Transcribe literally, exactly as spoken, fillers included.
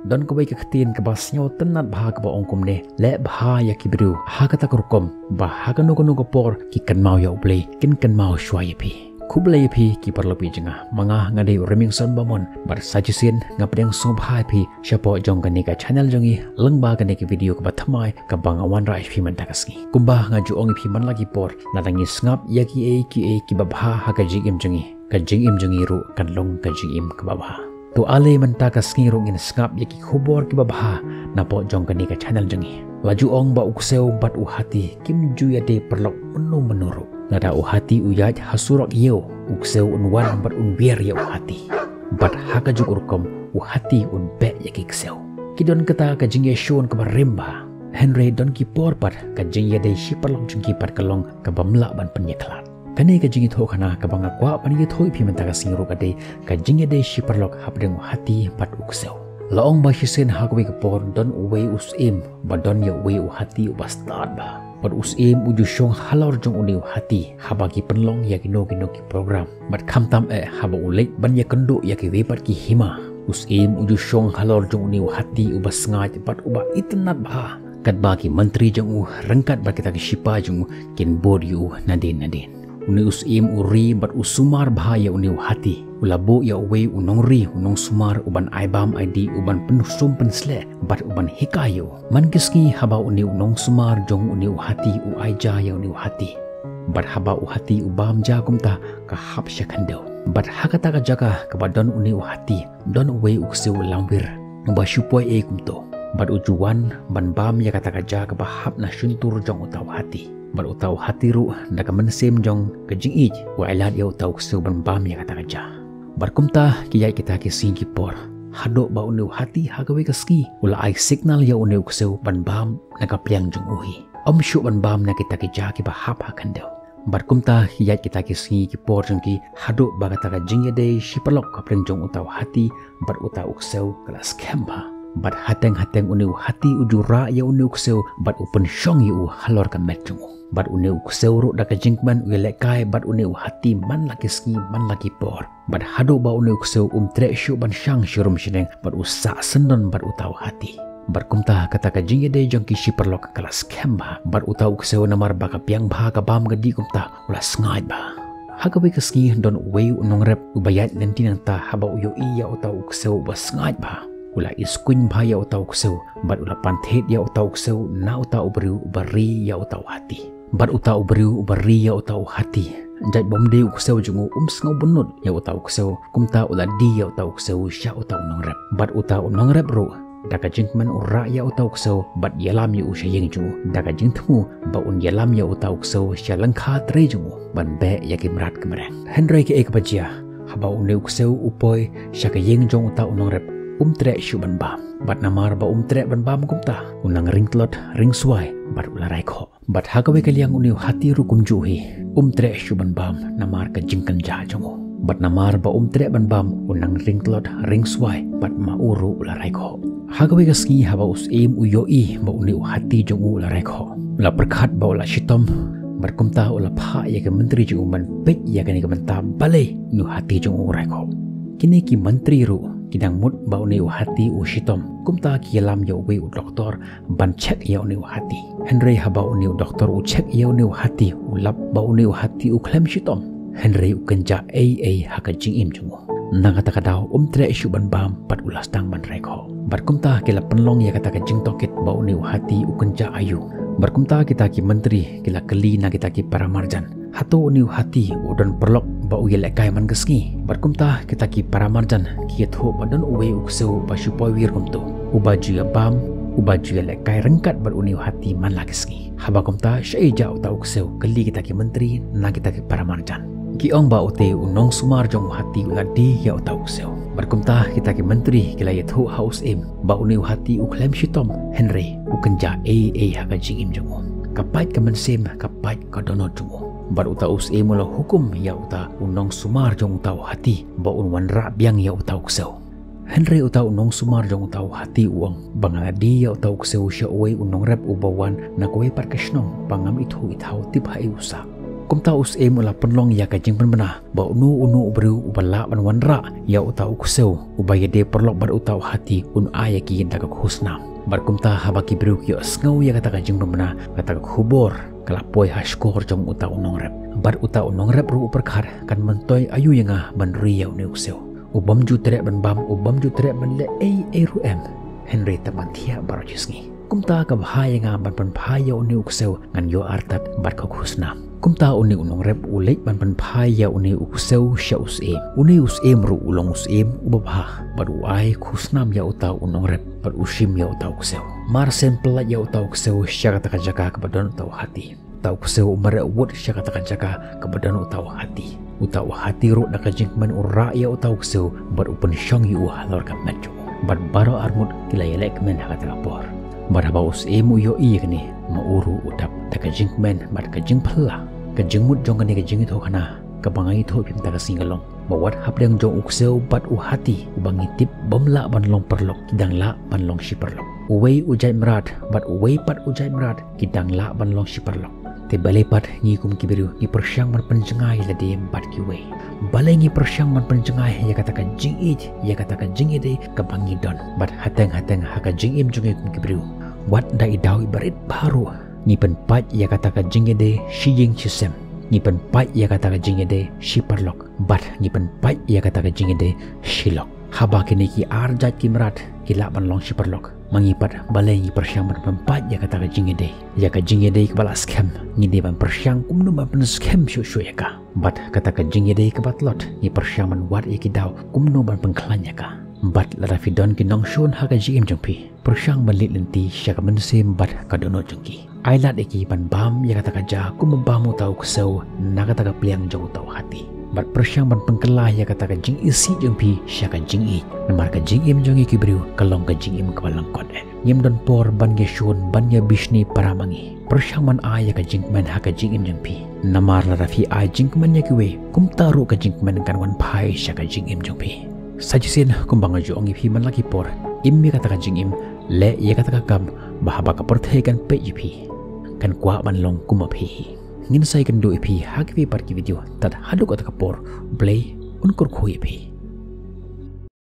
Don kawei ka ktien kaba sngewtynnat bha kaba ong kumne, leh bha ïa ki briew ha kata ka rukom ba ha kano kano ka por ki kynmaw ïa U Blei, kin kynmaw shuwa ïa phi. Khublei ïa phi ki paralok ki jong nga, ma nga nga dei u Remington Bamon, bad sa shisien nga pdiang sngewbha ïa phi shapoh jong kane ka channel jong ngi, lyngba kane ka video kaba thymmai kaba nga wanrah ïa phi mynta ka sngi. Kumba nga ju ong ïa phi man la ki por, lada ngi sngap ïa kiei kiei kiba bha ha ka jingim jong ngi, ka jingim jong ngi ruh kan long ka jingim kaba bha. To ale mynta ka sngi ruh ngin sngap ïa ki khubor kiba bha napoh jong kane ka channel jong ngi. La ju ong ba u ksew bad u hati kim ju ïadei paralok mynno mynno ruh. Lada u hati u ïaid ha surok ïew, u ksew un wan bad un wiar ïa u hati. Bad ha kajuh ka rukom u hati un beh ïa ki ksew. Ki don kata ka jingïashun kaba rim bha. Hynrei don ki por pat ka jingïadei shi paralok jong ki pat ka long kaba ym lah ban pynïakhlad. Kane ka jingïathuhkhana kaba nga kwah ban ïathuh ïa phi mynta ka sngi ruh ka dei ka jingïadei shi paralok hapdeng u hati bad u ksew. La ong ba shisien ha kawei ka por don uwei u syiem ba don ïa uwei u hati uba stad bha. Bad u syiem u ju shong halor jong une u hati haba ki pynlong ïa kino kino ki program. Bad khamtam eh haba u leit ban ïakynduh ïa kiwei pat ki hima, u syiem u ju shong halor jong une u hati uba sngaid bad uba itynnat bha. Katba ki myntri jong u ryngkat bad kita ki shipai jong u kin bud ïa u nadien nadien. Une u syiem u ri bad u sumar bha ïa une u hati. U la buh ïa uwei u nongri, u nongsumar, uban ai bam ai dih, uban pynsum pynsleh bad uban hikai ïa u. Man ki sngi haba une u nongsumar jong une u hati u ai ja ïa une u hati, bad haba u hati u bam ja kumta, ka hap sha khyndew. Bad ha kata ka jaka kaba don une u hati, don uwei u ksew lamwir uba shu poi ei kumto. Bad u ju wan ban bam ïa kata ka ja kaba hap na shyntur jong uta u hati. Bad uta u hati ruh da ka mynsiem jong ka jingïeit u ailad ïa uta u ksew ban bam ïa kata ka ja. Bad kumta ki ïaid kita ki sngi ki por, haduh ba une u hati ha kawei ka sngi u la ai signal ïa une u ksew ban bam na ka pliang jong u hi, ym shuh ban bam na kita ki ja kiba hap ha khyndew. Bad kumta ki ïaid kita ki sngi ki por jong ki, haduh ba kata ka jingïadei shi paralok hapdeng jong uta u hati bad uta u ksew ka la skhem bha. Bad hateng hateng une u hati u ju rah ïa une u ksew bad u pynshong ïa u halor ka met jong u. Bad une u ksew ruh da ka jingkmen u ïalehkai bad une u hati man la ki sngi man la ki por. Bad haduh ba une u ksew um treh shuh ban shang sharum shaneng bad u sah syndon bad uta u hati. Bad kumta kata ka jingïadei jong ki shi paralok ka la skhem bha. Bad uta u ksew namar ba ka biang bha ka bam ka dih kumta u la sngaid bha. Ha kawei ka sngi don uwei u nongrep uba ïaid lynti nangta haba u ïohi ïa uta u ksew uba sngaid bha. U la iskuiñ bha ïa uta u ksew bad u la pan thied ïa uta u ksew na uta u briew uba ri ïa uta u hati. Bad uta u briew uba ri ïa uta u hati, jait bym dei u ksew jong u um sngew bynnud ïa uta u ksew, kumta u la die ïa uta u ksew sha uta u nongrep. Bad uta u nongrep ruh da ka jingkmen u rah ïa uta u ksew bad ïalam ïa u sha ïing jong u da ka jingthmu ba un ïalam ïa uta u ksew sha lyngkha trei jong u ban beh ïa ki mrad ki mreng. Hynrei kaei kaba jia, haba une u ksew u poi sha ka ïing jong uta u nongrep, um treh shuh ban bam. Bad namar ba um treh ban bam kumta, u nang ring tlot ring swai bad u la rai khoh. Bad ha kawei ka liang une u hati ruh kumjuh hi, um treh shuh ban bam namar ka jingkynjah jong u. Bad namar ba um treh ban bam, u nang ring tlot ring swai bad ma u ruh u la rai khoh. Ha kawei ka sngi haba u syiem u ïohi ba une u hati jong u u la rai khoh, u la pyrkhat ba u la shitom. Bad kumta u la phah ïa ka myntri jong u ban peit ïa kane ka bynta balei une u hati jong u u rai khoh. Kine ki myntri ruh ki dang mut ba une u hati u shitom, kumta ki ïalam ïa uwei u doktor ban check ïa une u hati. Hynrei haba une u doktor u check ïa une u hati, u lap ba une u hati u khlem shitom, hynrei u kynjah ei ei ha ka jingim jong u. Na kata ka daw um treh shuh ban bam bad u la sdang ban rai khoh. Bad kumta ki la pynlong ïa kata ka jingtohkit ba une u hati u kynjah aïu. Bad kumta kita ki myntri ki la kylli na kita ki paramarjan, hato une u hati u don paralok ba u ïalehkai man ka sngi? Bad kumta kita ki paramarjan ki ïathuh ba don uwei u ksew ba shu poi wir kumto, uba ju ïabam, uba ju ïalehkai ryngkat bad une u hati man la ki sngi. Haba kumta shaei jah uta u ksew? Kylli kita ki myntri na kita ki paramarjan. Ki ong ba ute u nongsumar jong u hati u la die ïa uta u ksew. Bad kumta kita ki myntri ki la ïathuh ha u syiem ba une u hati u khlem shitom, hynrei u kynjah ei ei ha ka jingim jong u. Ka pait ka mynsiem, ka pait ka dohnud jong u. Bad uta u syiem u la hukum ïa uta u nongsumar jong uta u hati ba un wanrah biang ïa uta u ksew. Hynrei uta u nongsumar jong uta u hati u ong ba nga la die ïa uta u ksew sha uwei u nongrep uba wan na kawei pat ka shnong ba ngam ithuh ithaw tip haei u sah. Kumta u syiem u la pynlong ïa ka jingpynbna ba uno uno u briew uba lah ban wanrah ïa uta u ksew uba ïadei paralok bad uta u hati un ai ïa ki da ka khusnam. Bad kumta haba ki briew ki ïohsngew ïa kata ka jingpynbna, kata ka khubor ka la poi ha shkor jong uta u nongrep. Bad uta u nongrep ruh u pyrkhat, kan myntoi aïu ïa nga ban ri ïa une u ksew? U bym ju treh ban bam, u bym ju treh ban leh ei ei ruh em. Hynrei tang ban thiah baroh shi sngi. Kumta ka bha ïa nga ban pynphai ïa une u ksew, ngan ïoh artat bad ka khusnam. Kumta une u nongrep u leit ban pynphai ïa une u ksew sha u syiem. Une u syiem ruh u long u syiem uba bha bad u ai khusnam ïa uta u nongrep bad u shim ïa uta u ksew. Mar shen pyllait ïa uta u ksew sha kata ka jaka kaba don uta u hati. Uta u ksew u mareh wut sha kata ka jaka kaba don uta u hati. Uta u hati ruh da ka jingkmen u rah ïa uta u ksew bad u pynshong ïa u halor ka met jong u. Bad baroh arngut ki la ïaleh kmen ha kata ka por. Bad haba u syiem u ïohi ïa kane, ma u ruh u dap da ka jingkmen bad ka jingphylla. Ka jingmut jong kane ka jingïathuhkhana kaba nga ïathuh ïa phi mynta ka sngi ka long ba wat hapdeng jong u ksew bad u hati uba ngi tip bym lah ban long paralok, ki dang lah ban long shi paralok. Uwei u jait mrad bad uwei pat u jait mrad ki dang lah ban long shi paralok. Te balei pat ngi kum ki briew ngi pyrshang ban pynjngai lade bad kiwei? Balei ngi pyrshang ban pynjngai ïa kata ka jingïeit, ïa kata ka jingïadei kaba ngi don? Bad hateng hateng ha ka jingim jong ngi kum ki briew, wat da i daw iba rit bha ruh, ngi pynpait ïa kata ka jingïadei shi ïing shi sem, ngi pynpait ïa kata ka jingïadei shi paralok, bad ngi pynpait ïa kata ka jingïadei shi lok. Haba kine ki ar jait ki mrad ki lah ban long shi paralok, ma ngi pat balei ngi pyrshang ban pynpait ïa kata ka jingïadei? Ïa ka jingïadei kaba la skhem ngi dei ban pyrshang kumno ban pynskhem shuh shuh ïa ka. Bad kata ka jingïadei kaba tlot ngi pyrshang ban wad ïa ki daw kumno ban pynkhlaiñ ïa ka. Bad lada phi don ki nongshun ha ka jingim jong phi, pyrshang ban leit lynti sha ka mynsiem bad ka dohnud jong ki. Ai lad ïa ki ban bam ïa kata ka ja kumba bam uta u ksew na kata ka pliang jong uta u hati. Bad pyrshang ban pynkylla ïa kata ka jingisih jong phi sha ka jingïeit. Namar ka jingim jong ngi ki briew ka long ka jingim kaba lyngkot eh. Ngim don por ban ïashun ban ïabishni para ma ngi. Pyrshang ban ai ïa ka jingkmen ha ka jingim jong phi. Namar lada phi ai jingkmen ïa kiwei, kumta ruh ka jingkmen kan wan phai sha ka jingim jong phi. Sa shisien kumba nga ju ong ïa phi man la ki por, im ïa kata ka jingim, leh ïa kata ka kam, ba haba ka pyrthei kan peit ïa phi, kan kwah ban long kum ma phi hi. Ngin sa ïakynduh ïa phi ha kiwei pat ki video, tad haduh kata ka por, Blei un kyrkhu ïa phi.